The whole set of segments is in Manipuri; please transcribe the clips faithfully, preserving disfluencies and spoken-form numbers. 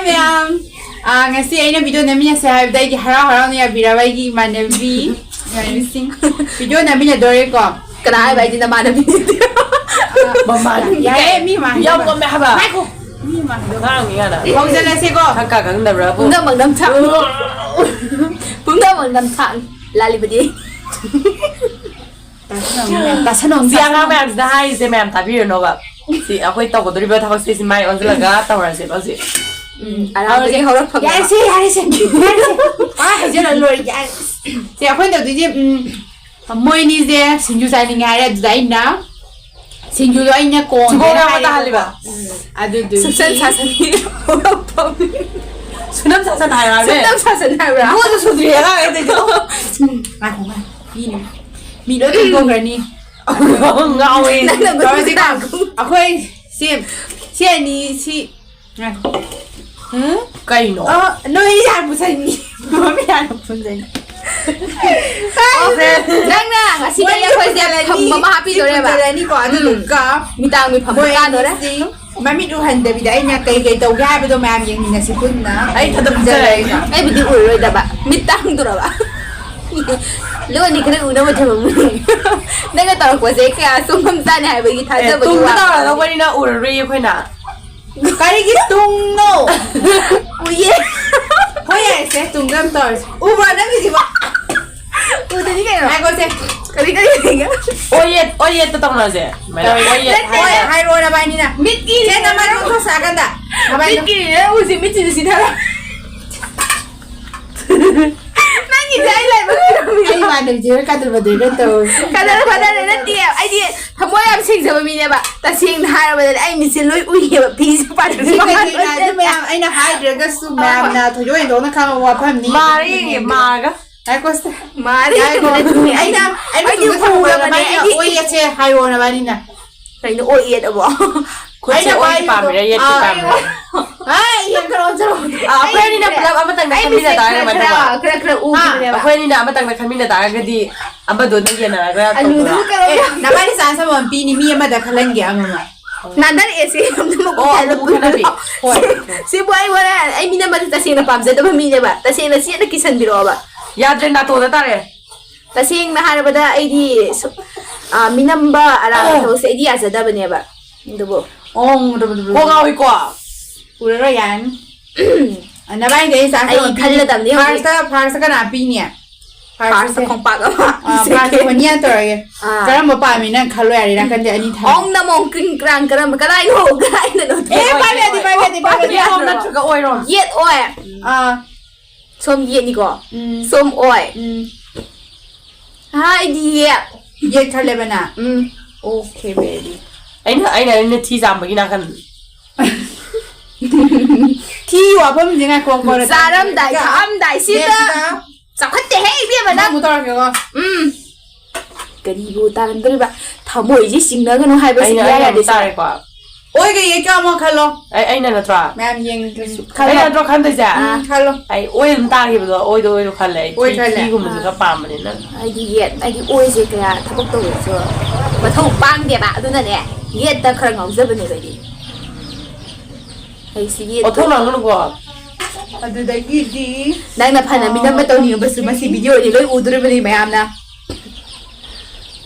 ꯃꯌꯥꯝ, ꯑꯥ, ꯉꯁꯤ ꯑꯩꯅ ꯚꯤꯗꯤꯑꯣ ꯅꯝꯃꯤꯟꯅꯁꯦ ꯍꯥꯏꯕꯗ ꯑꯩꯒꯤ ꯍꯔꯥꯎ ꯍꯔꯥꯎꯅ ꯌꯥꯕꯤꯔꯕ ꯑꯩꯒꯤ ꯏꯃꯥꯟꯅꯕꯤ, ꯏꯃꯥꯟꯅꯕꯤꯁꯤꯡ, ꯚꯤꯗꯤꯑꯣ ꯅꯝꯃꯤꯟꯅꯗꯣꯔꯦꯀꯣ꯫ ꯀꯅꯥ ꯍꯥꯏꯕ? ꯑꯩꯗꯤ ꯅꯃꯥꯟꯅꯕꯤ꯫ ꯃꯃꯥꯟꯅꯕꯤ ꯌꯥꯔꯦ, ꯀꯥꯏꯅ꯫ ꯃꯤ ꯃꯥꯟꯅꯕ꯫ ꯌꯥꯝ ꯉꯝꯃꯦ ꯍꯥꯏꯕ꯫ ꯉꯥꯏꯈꯣ꯫ ꯃꯤ ꯃꯥꯟꯅꯕ꯫ ꯉꯥꯡꯅꯤ ꯀꯥꯏꯅ꯫ ꯍꯧꯖꯤꯜꯂꯁꯤꯀꯣ꯫ ꯈꯪꯀꯥ ꯈꯪꯗꯕ꯭ꯔꯥꯕꯨ꯫ ꯄꯨꯝꯅꯃꯛ ꯅꯝꯊꯥꯛ꯫ ꯄꯨꯝꯅꯃꯛ ꯅꯝꯊꯥꯛ꯫ ꯂꯥꯜꯂꯤꯕꯗꯤ꯫ ꯇꯥꯁꯟꯅꯧ, ꯇꯥꯁꯟꯅꯧ, ꯁꯤ ꯑꯉꯥꯡ ꯇꯥꯁꯟꯅꯧ꯫ ꯃꯌꯥꯝꯁꯤꯅ ꯍꯥꯏꯔꯤꯁꯦ ꯃꯌꯥꯝ ꯇꯥꯕꯤꯔꯨꯅꯣꯕ꯫ ꯁꯤ ꯑꯩꯈꯣꯏ ꯇꯧꯒꯗꯧꯔꯤꯕ ꯊꯕꯛꯁꯦ ꯁꯤ ꯃꯥꯏ ꯑꯣꯟꯁꯤꯜꯂꯒ ꯇꯧꯔꯁꯦꯕ ꯍꯧꯖꯤꯛ꯫ ꯎꯝ, ꯑꯔꯥꯕꯒꯤ ꯍꯧꯔꯛꯐꯝꯅꯦꯕ꯫ ꯌꯥꯔꯦꯁꯦ, ꯌꯥꯔꯦꯁꯦ, ꯌꯥꯔꯦꯁꯦ꯫ ꯄꯥ ꯍꯥꯏꯖꯜꯂ ꯂꯣꯏꯔꯦ, ꯌꯥꯔꯦ꯫ ꯁꯦ, ꯑꯩꯈꯣꯏꯅ ꯇꯧꯗꯣꯏꯁꯦ, ꯎꯝ, ꯃꯣꯏꯅꯤꯁꯦ ꯁꯤꯡꯖꯨ ꯆꯥꯅꯤꯡꯉꯦ ꯍꯥꯏꯔꯦ, ꯑꯗꯨꯗ ꯑꯩꯅ ꯁꯤꯡꯖꯨꯗꯣ ꯑꯩꯅ ꯀꯣꯟꯗ ꯊꯤꯕꯣꯡ ꯉꯥꯡꯕ ꯍꯥꯏꯔꯦꯕꯀꯣ꯫ ꯇꯥꯍꯜꯂꯤꯕ꯫ ꯎꯝ, ꯑꯗꯨꯗꯨꯒꯤ ꯁꯨꯞꯁꯟ ꯁꯥꯁꯟꯒꯤ ꯍꯧꯔꯛꯐꯝ꯫ ꯁꯨꯅꯝ ꯁꯥꯁꯟ ꯍꯥꯏꯔꯣ ꯍꯥꯏꯕꯅꯦ꯫ ꯁꯨꯞꯅꯝ ꯁꯥꯁꯟ ꯍꯥꯏꯕ꯭ꯔꯥ? ꯂꯣꯟꯁꯨ ꯁꯨꯗ꯭ꯔꯤ ꯑꯉꯥꯡ ꯑꯩꯗꯩꯗꯣ꯫ ꯉꯥꯏꯈꯣ, ꯉꯥꯏꯈꯣ꯫ ꯃꯤꯅꯦ꯫ ꯃꯤ ꯂꯣꯏ ꯈꯪꯗꯣꯛꯈ꯭ꯔꯅꯤ꯫ ꯉꯥꯎꯋꯦ꯫ ꯅꯪꯅ ꯇꯧꯔꯁꯤꯀꯣ꯫ ꯉꯥꯡꯕ꯫ ꯑꯩꯈꯣꯏ ꯁꯤ, ꯁꯤ ꯑꯅꯤ, ꯁꯤ, ꯉꯥꯏꯈꯣ꯫ ꯎꯝ? ꯀꯩꯅꯣ? ꯑ, ꯅꯣꯏ ꯍꯥꯟꯅ ꯄꯨꯁꯟꯅꯤ꯫ ꯃꯃꯤ ꯍꯥꯟꯅ ꯄꯨꯁꯟꯅꯤ꯫ ꯑꯣ, ꯅꯪꯅ ꯉꯁꯤꯗꯒꯤ ꯃꯣꯏ ꯑꯩꯈꯣꯏꯁꯦ ꯄꯨꯁꯜꯂꯅꯤ, ꯐꯝꯕ ꯑꯃ ꯁꯤ ꯍꯥꯞꯄꯤꯗꯣꯔꯦꯕ꯫ ꯄꯨꯁꯜꯂꯅꯤꯀꯣ, ꯎꯝ꯫ ꯑꯗꯨꯗꯨꯒ ꯃꯤꯇꯥꯡ ꯃꯤꯐꯝ ꯃꯣꯏ ꯀꯥꯗꯣꯔꯦ꯫ ꯑꯅꯤꯁꯤ ꯃꯃꯤꯠ ꯎꯍꯟꯗꯕꯤꯗ ꯑꯩꯅ ꯀꯩ ꯀꯩ ꯇꯧꯒꯦ ꯍꯥꯏꯕꯗꯣ ꯃꯌꯥꯝ ꯌꯦꯡꯃꯤꯟꯅꯁꯤ ꯄꯨꯟꯅ꯫ ꯑꯩ ꯊꯥꯗꯣꯛꯆꯔꯦ꯫ ꯈꯨꯝꯖꯔꯒꯦ꯫ ꯑꯩꯕꯨꯗꯤ ꯎꯔꯔꯣꯏꯗꯕ꯫ ꯃꯤꯠ ꯇꯥꯡꯗꯣꯔꯕ꯫ ꯂꯣꯟꯗꯤ ꯈꯔ ꯎꯅꯕ ꯊꯝꯃꯝꯃꯨ꯫ ꯅꯪꯅ ꯇꯧꯔꯛꯄꯁꯦ ꯀꯌꯥ ꯆꯨꯝꯐꯝ ꯆꯥꯅꯤ ꯍꯥꯏꯕꯒꯤ ꯑꯦ, ꯊꯥꯖꯕꯒꯤ ꯇꯨꯡꯗ ꯋꯥ꯫ ꯇꯧꯔꯒ ꯋꯥꯔꯤꯅ ꯎꯔꯔꯣꯏ ꯑꯩꯈꯣꯏꯅ꯫ ꯀꯔꯤꯒꯤ ꯇꯨꯡꯅꯣ? ꯎꯏꯌꯦ꯫ ꯍꯣꯏ, ꯌꯥꯔꯦꯁꯦ, ꯇꯨꯡꯗ ꯑꯗꯨꯝ ꯇꯧꯔꯁꯤ꯫ ꯎꯕ꯭ꯔꯣ ꯅꯪꯒꯤꯁꯤꯕꯣ? ꯎꯗꯗꯤ ꯀꯩꯅꯣ? ꯉꯥꯏꯈꯣꯁꯦ꯫ ꯀꯔꯤ, ꯀꯔꯤ, ꯀꯔꯤ? ꯑꯣꯌꯦꯠ, ꯑꯣꯌꯦꯠꯇ ꯇꯧꯅꯁꯦ꯫ ꯁꯨꯃꯥꯏꯅ ꯅꯠꯇꯦ, ꯑꯣꯌꯦꯠ ꯅꯠꯇꯦ, ꯍꯥꯏꯔꯒ꯫ ꯍꯥꯏꯔꯣ ꯅꯕꯥꯅꯤꯅ꯫ ꯃꯤꯠꯀꯤ ꯁꯦ, ꯅꯃꯥꯏ ꯂꯣꯡꯊꯣꯛ ꯁꯥꯀꯥꯟꯗ꯫ ꯅꯃꯥꯏ ꯃꯤꯠꯀꯤ ꯎꯁꯤ, ꯃꯤꯠꯁꯤꯗ ꯁꯤꯊꯔꯣ꯫ ꯅꯪꯒꯤꯁꯦ ꯑꯩ ꯂꯥꯏꯕꯛ ꯊꯤꯔꯝꯃꯤꯅꯦ꯫ ꯑꯩ ꯏꯃꯥꯟꯅꯕꯤꯁꯦ ꯀꯥꯗꯔ ꯐꯗꯔ ꯀꯥꯗꯔ ꯐꯗꯔ ꯅꯠꯇꯦ, ꯑꯩꯗꯤ ꯊꯃꯣꯏ ꯌꯥꯝ ꯁꯦꯡꯖꯕ ꯃꯤꯅꯦꯕ꯫ ꯇꯁꯦꯡꯅ ꯍꯥꯏꯔꯕꯗ ꯑꯩ ꯃꯤꯠꯁꯦ ꯂꯣꯏ ꯎꯏꯌꯦꯕ, ꯐꯤꯁꯦ ꯄꯥꯊꯣꯛꯑꯒ ꯁꯤ ꯀꯩꯒꯤꯅꯣ? ꯑꯗꯨ ꯃꯌꯥꯝ ꯑꯩꯅ ꯍꯥꯏꯗ꯭ꯔꯒꯁꯨ ꯃꯌꯥꯝꯅ ꯊꯣꯏꯗꯣꯛ ꯍꯦꯟꯗꯣꯛꯅ ꯈꯪꯕ ꯋꯥꯐꯝꯅꯤ꯫ ꯃꯥꯔꯦ, ꯃꯥꯔꯒ꯫ ꯉꯥꯏꯈꯣꯁꯦ꯫ ꯃꯥꯔꯦ, ꯉꯥꯏꯈꯣ꯫ ꯅꯠꯇꯦ, ꯑꯩꯅ, ꯑꯩꯅ ꯑꯩꯗꯤ ꯇꯨꯡꯗ ꯎꯔꯕꯅꯦ, ꯊꯝꯃꯨꯔꯕꯅꯤꯅ ꯑꯩꯗꯤ ꯑꯣꯏ ꯑꯁꯦ ꯍꯥꯏꯔꯣ ꯅꯕꯥꯅꯤꯅ꯫ ꯀꯩꯅꯣ ꯑꯣꯏ ꯌꯦꯠ ꯑꯕꯣ? ꯈꯨꯠꯁꯦ ꯑꯩꯅ ꯑꯣꯏꯒꯤ ꯄꯥꯏꯕꯗꯣ꯫ ꯄꯥꯝꯃꯤꯔꯥ, ꯌꯦꯠꯀꯤ ꯑꯥ꯫ ꯄꯥꯝꯃꯤꯔꯥ? ꯑꯥ, ꯌꯦꯟ ꯈꯔ ꯑꯣꯟꯖꯔꯣ꯫ ꯑꯥ, ꯑꯩꯈꯣꯏ ꯑꯅꯤꯅ ꯑꯩꯁꯦ, ꯄꯨꯂꯞ ꯑꯃꯇꯪꯗ ꯑꯩ ꯈꯟꯃꯤꯟꯅ ꯃꯤꯁꯦ ꯇꯥꯔꯒ ꯈꯔ, ꯀꯃꯥꯏꯅ ꯈꯔ, ꯇꯧꯕ? ꯈꯔ, ꯈꯔ ꯍꯥ? ꯎꯈꯤꯕꯅꯦꯕ꯫ ꯑꯩꯈꯣꯏ ꯑꯅꯤꯅ ꯑꯃꯇꯪꯗ ꯈꯟꯃꯤꯟꯅ ꯇꯥꯔꯒꯗꯤ ꯑꯃꯗꯨꯅ ꯌꯦꯟꯅꯔꯒ ꯑꯂꯨꯗꯨ ꯇꯧꯕ꯭ꯔꯥ? ꯀꯔꯝꯕ ꯑꯦ, ꯅꯕꯥꯅꯤ chance ꯑꯃꯃꯝ ꯄꯤꯅꯤ, ꯃꯤ ꯑꯃꯗ ꯈꯜꯍꯟꯒꯦ ꯑꯃꯃꯝ꯫ ꯅꯥꯟꯊꯔꯛꯑꯦ ꯁꯤ ꯌꯥꯝꯅ ꯃꯀꯣꯛ ꯑꯣ, ꯍꯥꯏꯕ ꯑꯃꯨꯛ ꯈꯟꯅꯕꯤ꯫ ꯍꯣꯏ꯫ ꯁꯤꯕꯨ ꯑꯩ ꯍꯣꯔꯦꯟ ꯑꯩ ꯃꯤꯅꯝꯕꯁꯦ ꯇꯁꯦꯡꯅ ꯄꯥꯝꯖꯗꯕ ꯃꯤꯅꯦꯕ꯫ ꯇꯁꯦꯡꯅ ꯆꯦꯠꯅ ꯀꯤꯁꯟꯕꯤꯔꯛꯑꯣꯕ꯫ ꯌꯥꯗ꯭ꯔꯦ, ꯅꯥꯇꯣꯟꯗ ꯇꯥꯔꯦ꯫ ꯇꯁꯦꯡꯅ ꯍꯥꯏꯔꯕꯗ ꯑꯩꯗꯤ ꯁꯨ-, ꯑ, ꯃꯤꯅꯝꯕ ꯑꯔꯥꯡꯕ ꯑ꯫ ꯊꯕꯛꯁꯦ ꯑꯩꯗꯤ ꯌꯥꯖꯗꯕꯅꯦꯕ꯫ ꯑꯗꯨꯕꯨ ꯑꯣ, ꯀꯣꯛ ꯉꯥꯎꯏꯀꯣ꯫ ꯎꯔꯔꯣꯏ ꯌꯥꯔꯅꯤ꯫ ꯅꯕꯥꯏꯗꯤ ꯑꯩ ꯆꯥꯛ ꯑꯩ ꯊꯣꯡꯕ ꯄꯤꯅꯤ꯫ ꯈꯜꯂꯗꯕꯅꯦ ꯍꯧꯖꯤꯛ꯫ First, first ꯀꯅꯥ ꯄꯤꯅꯤ? First ꯐꯥꯔꯁꯇ ꯈꯣꯡꯄꯥꯛ ꯑꯃ ꯐꯥꯔꯁꯇ ꯄꯤꯖꯒꯦ꯫ ꯍꯣꯅꯤꯌꯥ ꯇꯧꯔꯒꯦ꯫ ꯑꯥ꯫ ꯀꯔꯝꯕ ꯄꯥꯝꯃꯤ ꯅꯪ ꯈꯜꯂꯣ ꯌꯥꯔꯦ, ꯅꯥꯀꯟꯗꯤ ꯑꯅꯤ ꯊꯝꯃꯦ꯫ ꯑꯣꯡ ꯅꯃꯣꯡ ꯀ꯭ꯔꯤꯡ ꯀ꯭ꯔꯥꯡ ꯀꯔꯝꯕ, ꯀꯗꯥꯏꯅꯣ? ꯀꯗꯥꯏꯗꯅꯣ? ꯑꯦ, ꯄꯥꯏꯕ ꯌꯥꯗꯦ, ꯄꯥꯏꯕ ꯌꯥꯗꯦ, ꯄꯥꯏꯕ ꯌꯥꯗꯦ꯫ ꯌꯦꯠꯂꯣꯝ ꯅꯠꯇ꯭ꯔꯒ ꯑꯣꯏꯔꯣꯝ? ꯌꯦꯠ ꯑꯣꯏ꯫ ꯑꯥ꯫ ꯁꯣꯝ ꯌꯦꯠꯅꯤꯀꯣ? ꯎꯝ꯫ ꯁꯣꯝ ꯑꯣꯏ꯫ ꯎꯝ꯫ ꯍꯥꯏꯗꯤ ꯌꯦꯠ꯫ ꯌꯦꯠ ꯈꯜꯂꯦꯕ ꯅꯪ? ꯎꯝ꯫ Okay, baby꯫ ꯑꯩꯅ, ꯑꯩꯅ, ꯑꯩꯅ ꯊꯤ ꯆꯥꯝꯕꯒꯤ ꯅꯥꯀꯟ꯫ ꯊꯤ ꯋꯥꯐꯝꯁꯦ ꯉꯥꯏꯈꯣ, ꯀꯣꯟꯅ ꯆꯥꯔꯝꯗꯥꯏ, ꯇꯥꯔꯛꯀꯦ꯫ ꯊꯛꯑꯝꯗꯥꯏ, ꯁꯤꯗ꯫ ꯌꯦꯠꯁꯤꯗ꯫ ꯆꯥꯎꯈꯠꯇꯦꯍꯦ, ꯏꯕꯦꯝꯃ, ꯅꯪ꯫ ꯑꯃꯨꯛ ꯇꯧꯔꯛꯀꯦꯀꯣ꯫ ꯎꯝ꯫ ꯀꯔꯤꯕꯨ ꯇꯥꯔꯝꯗꯣꯔꯤꯕ? ꯊꯃꯣꯏꯁꯦ ꯆꯤꯡꯅꯒꯅꯨ ꯍꯥꯏꯕꯁꯤ ꯑꯩꯅ, ꯏꯌꯥ ꯑꯩꯅ ꯌꯥꯗꯦ, ꯑꯃꯨꯛ ꯁꯥꯔ꯫ ꯇꯥꯔꯦꯀꯣ꯫ ꯑꯣꯏꯒ ꯌꯦꯠꯀ ꯑꯃ ꯈꯜꯂꯣ꯫ ꯑꯩ, ꯑꯩꯅ ꯅꯠꯇ꯭ꯔꯣ? ꯃꯌꯥꯝ ꯌꯦꯡꯗ꯭ꯔꯁꯨ꯫ ꯑꯩꯅ ꯈꯜꯂꯣ꯫ ꯅꯠꯇ꯭ꯔꯣ ꯈꯟꯗꯣꯏꯁꯦ? ꯎꯝ, ꯈꯜꯂꯣ꯫ ꯑꯩ ꯑꯣꯏ ꯑꯗꯨꯝ ꯇꯥꯈꯤꯕꯗꯣ, ꯑꯣꯏꯗꯣ, ꯑꯣꯏꯗꯣ ꯈꯜꯂꯦ꯫ ꯑꯩ ꯑꯣꯏ ꯊꯤ-, ꯈꯜꯂꯦ꯫ ꯊꯤꯒꯨꯝꯕꯁꯦ ꯑꯥ꯫ ꯈꯔ ꯄꯥꯝꯕꯅꯤꯅ꯫ ꯑꯩꯗꯤ ꯌꯦꯠ, ꯑꯩꯗꯤ ꯑꯣꯏꯁꯦ ꯀꯌꯥ ꯊꯕꯛ ꯇꯧꯕꯗꯁꯨ ꯃꯊꯧ ꯄꯥꯡꯗꯦꯕ, ꯑꯗꯨꯅꯅꯦ, ꯌꯦꯠꯇ ꯈꯔ ꯉꯥꯎꯖꯕꯅꯦꯕ ꯑꯩꯗꯤ꯫ ꯑꯩꯁꯤ ꯌꯦꯠ ꯑꯣꯟꯊꯣꯛ ꯂꯥꯡꯒꯅꯨꯀꯣ꯫ ꯑꯗꯨꯗꯒꯤꯗꯤ, ꯅꯪꯅ ꯐꯅ ꯃꯤꯅꯝꯕ ꯇꯧꯅꯤꯡꯉꯕꯁꯨ ꯃꯁꯤ video ꯗꯤ ꯂꯣꯏ ꯎꯗꯣꯔꯤꯕꯅꯤ ꯃꯌꯥꯝꯅ꯫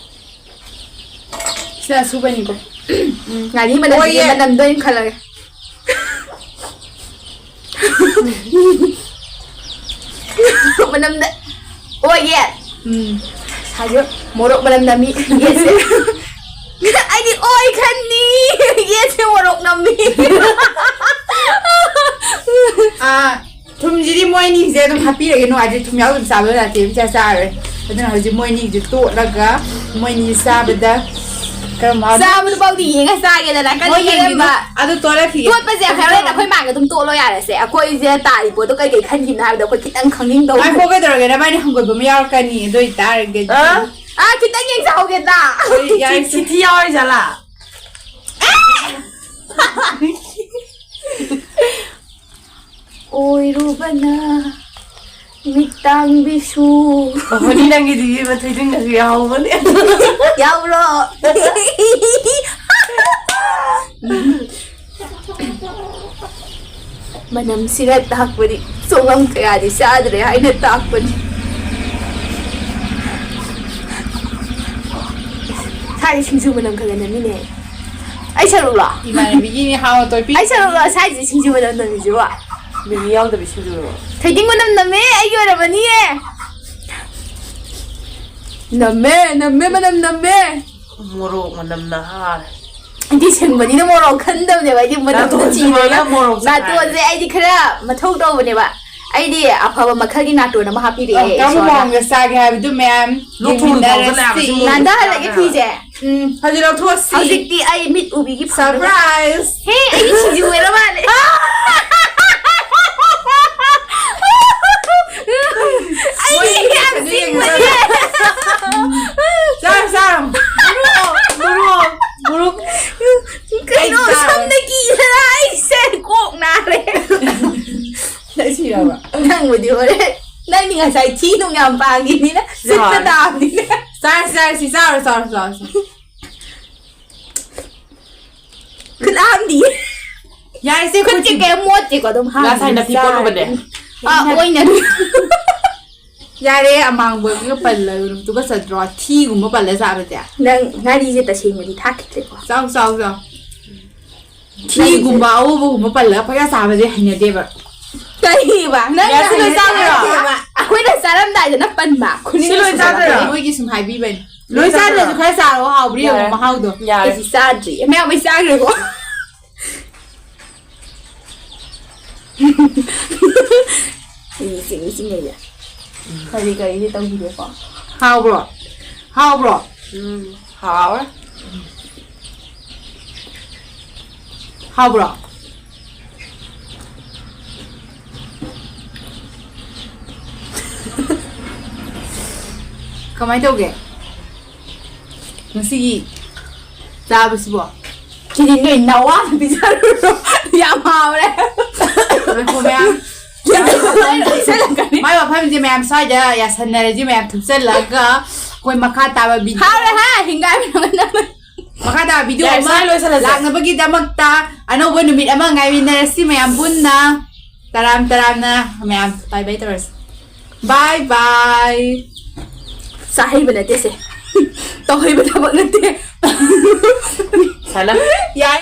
ꯁꯤꯅ ꯑꯁꯨꯕꯅꯤꯀꯣ꯫ ꯎꯝ, ꯉꯥꯔꯤ ꯃꯅꯝꯁꯤꯗꯤ ꯑꯣꯏꯌꯦ꯫ ꯃꯅꯝꯗ ꯑꯣꯏꯅ ꯈꯜꯂꯒꯦ꯫ ꯃꯅꯝꯗ ꯑꯣꯏꯌꯦ꯫ ꯎꯝ꯫ ꯍꯥꯏꯗꯤ ꯃꯣꯔꯣꯛ ꯃꯅꯝ ꯅꯝꯃꯤ ꯌꯦꯠꯁꯦ꯫ ꯑꯩꯗꯤ ꯑꯣꯏ ꯈꯟꯅꯤ꯫ ꯌꯦꯠꯁꯦ ꯃꯣꯔꯣꯛ ꯅꯝꯃꯤ꯫ ꯑꯥ, ꯊꯨꯝꯁꯤꯗꯤ ꯃꯣꯏ ꯑꯅꯤꯁꯦ ꯑꯗꯨꯝ ꯍꯥꯞꯄꯤꯔꯒꯦ, ꯅꯨꯡꯉꯥꯏꯇꯦ꯫ ꯊꯨꯝ ꯌꯥꯎꯗꯅ ꯆꯥꯕ ꯌꯥꯗꯦ, ꯏꯆꯥ ꯆꯥꯔꯣꯏ꯫ ꯑꯗꯨꯅ ꯍꯧꯖꯤꯛ ꯃꯣꯏ ꯑꯅꯤꯁꯦ ꯇꯣꯠꯂꯒ ꯃꯣꯏ ꯑꯅꯤ ꯆꯥꯕꯗ ꯀꯔꯝꯕ ꯍꯥꯎꯅꯤ? ꯆꯥꯕꯗꯨꯐꯥꯎꯗꯤ ꯌꯦꯡꯉ ꯆꯥꯒꯦꯗꯅ, ꯀꯔꯤ ꯍꯣꯏ, ꯌꯦꯡꯒꯦ꯫ ꯀꯔꯝꯕ? ꯑꯗꯨ ꯇꯣꯠꯂꯛꯈꯤꯒꯦ꯫ ꯇꯣꯠꯄꯁꯦ ꯍꯣꯔꯦꯟ ꯑꯩꯈꯣꯏ ꯃꯥꯒ ꯑꯗꯨꯝ ꯇꯣꯠꯂꯣ ꯌꯥꯔꯦꯁꯦ꯫ ꯑꯩꯈꯣꯏꯁꯦ ꯇꯥꯔꯤ ꯄꯣꯠꯇꯣ ꯀꯩ ꯀꯩ ꯈꯟꯈꯤꯕꯅꯣ ꯍꯥꯏꯕꯗꯣ ꯑꯩꯈꯣꯏ ꯈꯤꯇꯪ ꯈꯪꯅꯤꯡꯗꯧꯕ꯫ ꯉꯥꯏꯈꯣ, ꯀꯩꯗꯧꯔꯒꯦ? ꯅꯕꯥꯏꯅꯤ ꯍꯪꯒꯣꯏꯕ ꯑꯃ ꯌꯥꯎꯔꯛꯀꯅꯤ꯫ ꯑꯗꯨ ꯑꯣꯏꯇꯥꯔꯒꯗꯤ ꯑ? ꯑꯥ, ꯈꯤꯇꯪ ꯌꯦꯡꯖꯍꯧꯒꯦꯗ꯫ ꯍꯣꯏ, ꯌꯥꯔꯦ꯫ ꯁꯤ, ꯁꯤ ꯊꯤ ꯌꯥꯎꯔꯤꯖꯥꯠꯂꯥ? ꯑꯣꯏꯔꯨꯕꯅ ꯃꯤꯠꯇꯥꯡꯕꯤꯁꯨ꯫ ꯑꯣꯍꯣꯅꯤ, ꯅꯪꯒꯤꯗꯤ ꯏꯕꯦꯝꯃ ꯊꯣꯏꯗꯤꯡꯒꯁꯨ ꯌꯥꯎꯍꯧꯕꯅꯦ꯫ ꯌꯥꯎꯕ꯭ꯔꯣ? ꯃꯅꯝꯁꯤꯅ ꯇꯥꯛꯄꯗꯤ ꯆꯣꯡꯉꯝ ꯀꯌꯥꯗꯤ ꯆꯥꯗ꯭ꯔꯦ ꯍꯥꯏꯅ ꯇꯥꯛꯄꯅꯤ꯫ ꯁꯥꯏ ꯁꯤꯡꯖꯨ ꯃꯅꯝ ꯈꯔ ꯅꯝꯃꯤꯅꯦ꯫ ꯑꯩ ꯁꯔꯨꯛꯂꯣ? ꯏꯃꯥꯟꯅꯕꯤꯒꯤꯅꯦ ꯍꯥꯎꯅ ꯇꯣꯏꯄꯤ꯫ ꯑꯩ ꯁꯔꯨꯛꯂꯣ ꯁꯥꯏꯁꯦ ꯁꯤꯡꯖꯨ ꯃꯅꯝ ꯅꯝꯃꯤꯁꯤꯕꯣ? ꯃꯤꯃꯤ ꯌꯥꯎꯗꯕꯤ ꯁꯤꯡꯖꯨꯔꯣ? ꯊꯣꯏꯗꯤꯡ ꯃꯅꯝ ꯅꯝꯃꯦ, ꯑꯩꯒꯤ ꯑꯣꯏꯔꯝꯃꯅꯤꯌꯦ꯫ ꯅꯝꯃꯦ, ꯅꯝꯃꯦ, ꯃꯅꯝ ꯅꯝꯃꯦ꯫ ꯃꯣꯔꯣꯛ ꯃꯅꯝ ꯅꯍꯥꯔꯦ꯫ ꯑꯩꯗꯤ ꯁꯤꯡꯕꯅꯤꯅ ꯃꯣꯔꯣꯛ ꯈꯟꯗꯕꯅꯦꯕ, ꯑꯩꯗꯤ ꯃꯅꯝꯗ ꯅꯥꯇꯣꯟꯁꯦ ꯆꯤꯡꯉꯒ꯫ ꯁꯨꯃꯥꯏꯅ ꯃꯣꯔꯣꯛ ꯆꯥꯏ꯫ ꯅꯥꯇꯣꯟꯁꯦ ꯑꯩꯗꯤ ꯈꯔ ꯃꯊꯧ ꯇꯧꯕꯅꯦꯕ꯫ ꯑꯩꯗꯤ ꯑꯐꯕ ꯃꯈꯜꯒꯤ ꯅꯥꯇꯣꯟ ꯑꯃ ꯍꯥꯞꯄꯤꯔꯛꯑꯦ ꯑ, ꯀꯔꯝꯕ ꯏꯁꯣꯔꯅ꯫ ꯃꯑꯣꯡꯗ ꯆꯥꯒꯦ ꯍꯥꯏꯕꯗꯨ ꯃꯌꯥꯝ ꯂꯣꯛ ꯊꯨꯡꯅ ꯌꯦꯡꯃꯤꯟꯅꯔꯁꯤ꯫ ꯇꯧꯗꯅ ꯌꯥꯕꯁꯤ ꯃꯣꯔꯣꯛ ꯅꯥꯟꯊꯍꯜꯂꯒꯦ ꯆꯥꯕ ꯐꯤꯁꯦ꯫ ꯎꯝ꯫ ꯍꯧꯖꯤꯛ ꯂꯧꯊꯣꯛꯑꯁꯤ꯫ ꯍꯧꯖꯤꯛꯇꯤ ꯑꯩ ꯃꯤꯠ ꯎꯕꯤꯒꯤ ꯐꯪꯗꯕ꯫ Surprise! ꯍꯦ, ꯑꯩꯗꯤ ꯁꯤꯡꯖꯨ ꯑꯣꯏꯔ ꯃꯥꯜꯂꯦ꯫ ꯑꯩ ꯌꯥꯝ ꯁꯤꯡꯕꯅꯦ꯫ ꯆꯥꯔꯣ, ꯆꯥꯔꯣ꯫ ꯃꯣꯔꯣꯛ, ꯃꯣꯔꯣꯛ, ꯃꯣꯔꯣꯛ꯫ ꯀꯩꯅꯣ, ꯑꯩ ꯆꯥꯔꯣ꯫ ꯁꯝꯅ ꯀꯤꯗꯅ ꯑꯩꯁꯦ ꯀꯣꯛ ꯅꯥꯔꯦ꯫ ꯅꯪ ꯁꯤꯔꯕ? ꯅꯪꯕꯨꯗꯤ ꯍꯣꯔꯦꯟ꯫ ꯅꯪꯗꯤ ꯉꯁꯥꯏ ꯊꯤ ꯅꯨꯡ ꯌꯥꯝ ꯄꯥꯡꯈꯤꯕꯅꯤꯅ ꯁꯤꯠꯇ ꯌꯥꯔꯦ꯫ ꯇꯥꯕꯅꯤꯅ꯫ ꯆꯥꯔꯁꯤ, ꯆꯥꯔꯁꯤ, ꯆꯥꯔꯣ, ꯆꯥꯔꯣ, ꯆꯥꯔꯣ꯫ ꯈꯨꯠ ꯍꯥꯝꯗꯤꯌꯦ꯫ ꯌꯥꯔꯦꯁꯦ, ꯈꯨꯠꯁꯦ ꯈꯨꯠꯁꯦ꯫ ꯀꯩꯝ ꯃꯣꯠꯇꯦꯀꯣ, ꯑꯗꯨꯝ ꯍꯥꯝꯗꯤ ꯉꯁꯥꯏ ꯅꯥꯄꯤ ꯆꯥꯔꯦ꯫ ꯀꯣꯠꯂꯨꯕꯅꯦ꯫ ꯑꯥ, ꯑꯣꯏꯅ꯫ ꯌꯥꯔꯦ, ꯑꯃꯥꯡꯕꯒ ꯄꯜꯂꯒ ꯇꯨꯀꯠꯆꯗ꯭ꯔꯣ? ꯊꯤꯒꯨꯝꯕ ꯄꯜꯂ ꯆꯥꯕꯁꯦ꯫ ꯅꯪ ꯉꯥꯔꯤꯁꯦ ꯇꯁꯦꯡꯅꯗꯤ ꯊꯥꯛꯈꯤꯗ꯭ꯔꯦꯀꯣ? ꯆꯥꯎ, ꯆꯥꯎ, ꯆꯥꯎ꯫ ꯊꯤꯒꯨꯝꯕ, ꯑꯎꯕꯒꯨꯝꯕ ꯄꯜꯂꯒ ꯄꯪꯆꯥ ꯆꯥꯕꯁꯦ ꯍꯩꯅꯗꯦꯕ꯫ ꯀꯔꯤꯕ? ꯅꯪꯅ ꯌꯥꯔꯦ, ꯁꯤ ꯂꯣꯏ ꯆꯥꯗꯣꯏꯔꯣ? ꯍꯩꯅꯗꯦꯕ꯫ ꯑꯩꯈꯣꯏꯅ ꯆꯥꯔꯝꯗꯥꯏꯗ ꯅꯪ ꯄꯟꯕ꯫ ꯈꯨꯅꯤꯡ ꯁꯤ ꯂꯣꯏ ꯆꯥꯗꯣꯏꯔꯣ? ꯆꯥꯔꯝꯗꯥꯏꯗ꯫ ꯃꯣꯏꯒꯤ ꯁꯨꯝ ꯍꯥꯏꯕꯤꯕꯅꯤ꯫ ꯂꯣꯏ ꯆꯥꯗ꯭ꯔꯁꯨ ꯈꯔ ꯆꯥꯔꯣ, ꯍꯥꯎꯕ꯭ꯔꯥ ꯌꯦꯡꯉꯣ ꯌꯥꯔꯦ꯫ ꯃꯍꯥꯎꯗꯣ꯫ ꯌꯥꯔꯦ꯫ ꯑꯩꯗꯤ ꯆꯥꯗ꯭ꯔꯤ꯫ ꯃꯌꯥꯝ ꯂꯣꯏ ꯆꯥꯈ꯭ꯔꯦꯀꯣ꯫ ꯏꯁꯤꯡ, ꯏꯁꯤꯡ ꯂꯩꯌꯦ꯫ ꯀꯔꯤ ꯀꯔꯤꯗꯤ ꯇꯧꯈꯤꯗꯦꯀꯣ꯫ ꯍꯥꯎꯕ꯭ꯔꯣ? ꯍꯥꯎꯕ꯭ꯔꯣ? ꯎꯝ, ꯍꯥꯎꯋꯦ꯫ ꯍꯥꯎꯕ꯭ꯔꯣ? ꯀꯃꯥꯏ ꯇꯧꯒꯦ? ꯉꯁꯤꯒꯤ ꯆꯥꯕꯁꯤꯕꯣ? ꯁꯤꯗꯤ ꯅꯣꯏ ꯅꯋꯥꯅ ꯄꯤꯖꯔꯨꯔꯣ꯫ ꯌꯥꯝ ꯍꯥꯎꯔꯦ꯫ ꯉꯥꯏꯈꯣ, ꯃꯌꯥꯝ꯫ ꯂꯣꯏ ꯂꯣꯏꯁꯤꯜꯂꯛꯀꯅꯤ꯫ ꯃꯥꯏ ꯋꯥꯐꯝꯁꯦ ꯃꯌꯥꯝ ꯁ꯭ꯋꯥꯏꯗ ꯌꯥꯁꯟꯅꯔꯁꯤ, ꯃꯌꯥꯝ ꯊꯨꯞꯆꯜꯂꯒ ꯑꯩꯈꯣꯏ ꯃꯈꯥ ꯇꯥꯕ video ꯍꯥꯎꯔꯦ ꯍꯥ, ꯍꯤꯡꯒꯥꯏ ꯃꯅꯝ ꯅꯝꯃꯦ꯫ ꯃꯈꯥ ꯇꯥꯕ ꯚꯤꯗꯤꯑꯣ ꯌꯥꯔꯦ, ꯑꯃ ꯁ꯭ꯋꯥꯏ ꯂꯣꯏꯁꯜꯂꯁꯦ꯫ ꯂꯥꯛꯅꯕꯒꯤꯗꯃꯛꯇ ꯑꯅꯧꯕ ꯅꯨꯃꯤꯠ ꯑꯃ ꯉꯥꯏꯃꯤꯟꯅꯔꯁꯤ ꯃꯌꯥꯝ ꯄꯨꯟꯅ꯫ ꯇꯔꯥꯝ ꯇꯔꯥꯝꯅ ꯃꯌꯥꯝ ꯕꯥꯏ ꯕꯥꯏ ꯇꯧꯔꯁꯤ꯫ ꯕꯥꯏ ꯕꯥꯏ꯫ ꯆꯥꯍꯩꯕ ꯅꯠꯇꯦ ꯁꯦ꯫ ꯇꯧꯍꯩꯕ ꯊꯕꯛ ꯅꯠꯇꯦ꯫ ꯁꯥꯂꯥ꯫ ꯌꯥꯏ꯫